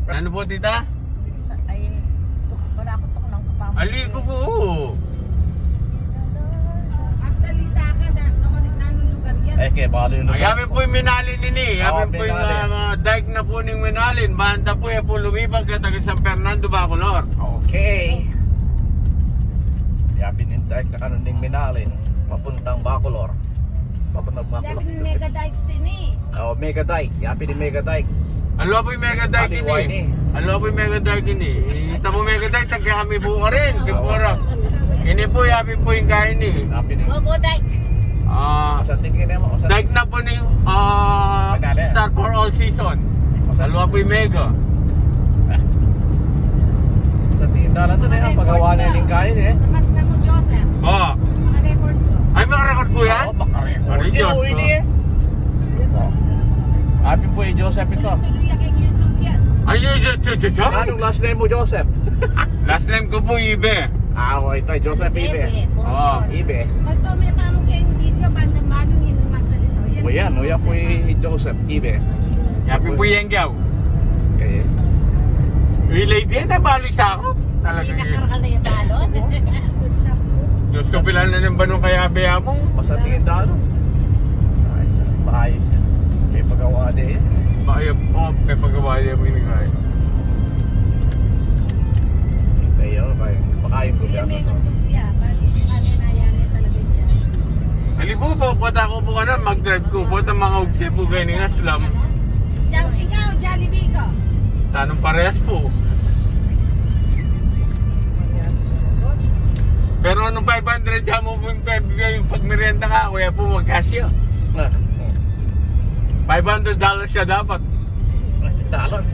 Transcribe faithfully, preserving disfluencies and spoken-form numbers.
Ano po, tita? Ay, tuk-, wala ko tuknang kapamilya. Ali ko po, oo. Magsalita ka na, nanu-, nanung lugar yan? Eh, ke, bali yung lugar. Ay, amin po yung Minalin ini. Oo, amin po yung, Minalin. Ah, dike na po ning Minalin. Banta po, eh, po lumipad kaya taga San Fernando, Bacolor. Okay. Yapin yung dike na kanu ning Minalin. Papuntang Bacolor. Papuntang Bacolor. Yapin yung mega dike sini. Oh, mega dike. Yapin yung mega dike. Alwa po yung mega dike ini. Alwa po yung mega dike ini. Ita po mega dike, tagka kami po ka rin. Kaya po ra. Ini po, yapin po yung kain ini. Yapin yung Gogo dike. Ah, Masanting kayo na mo. Masanting. Dike na po ni, ah, Manali. Star for all season. Masanting. Alwa po yung mega. Masanting yung dalan to na yan. Pagawa na yung kain eh. Sa mas na mo, Joseph. Ah. Mga record ko. Ay, mga record po yan? Oo, mga record. Aray, Diyos ko. Hindi eh. Happy po yung Joseph ito. Tuloy-tuloy yan kay YouTube yan. Ay, yun, yun, yun, yun, yun. Anong last name mo, Joseph? Last name ko po, Ibe. Ah, okay, ito, Joseph Ibe. Ibe, for short. Oo. Ibe. Basta may pamukeng video, bandang bago yung magsalita. O yan, o yan po yung Joseph Ibe. Yapin po yung gaw. Okay. Uy, lady, yan, nabalo sa ako. Talaga. Hindi yun. Nakarakal na yung balon. Diyos ko, pila na ng banong kaya, be, amo? Masanting yung dalan. Ay, maayos yan. May pagawa din. Maayos, oh, may pagawa din, may nagkaya. Kayo, kayo. Makain ko. Hindi, yan, may ano. Lumpia. Pati, pati na yan, eh, talaga dyan. Ali po, po, po, ako po ka na, mag-drive ko po, at ang mga ugse po, ganyan nga, slam. Chowking ka o Jollibee ka? Tanong parehas po. Pero anong five hundred ka mo po yung pag-, yung pagmerienda ka, kuya po, magkasya. Ah. Five hundred dollars siya dapat. Dollars.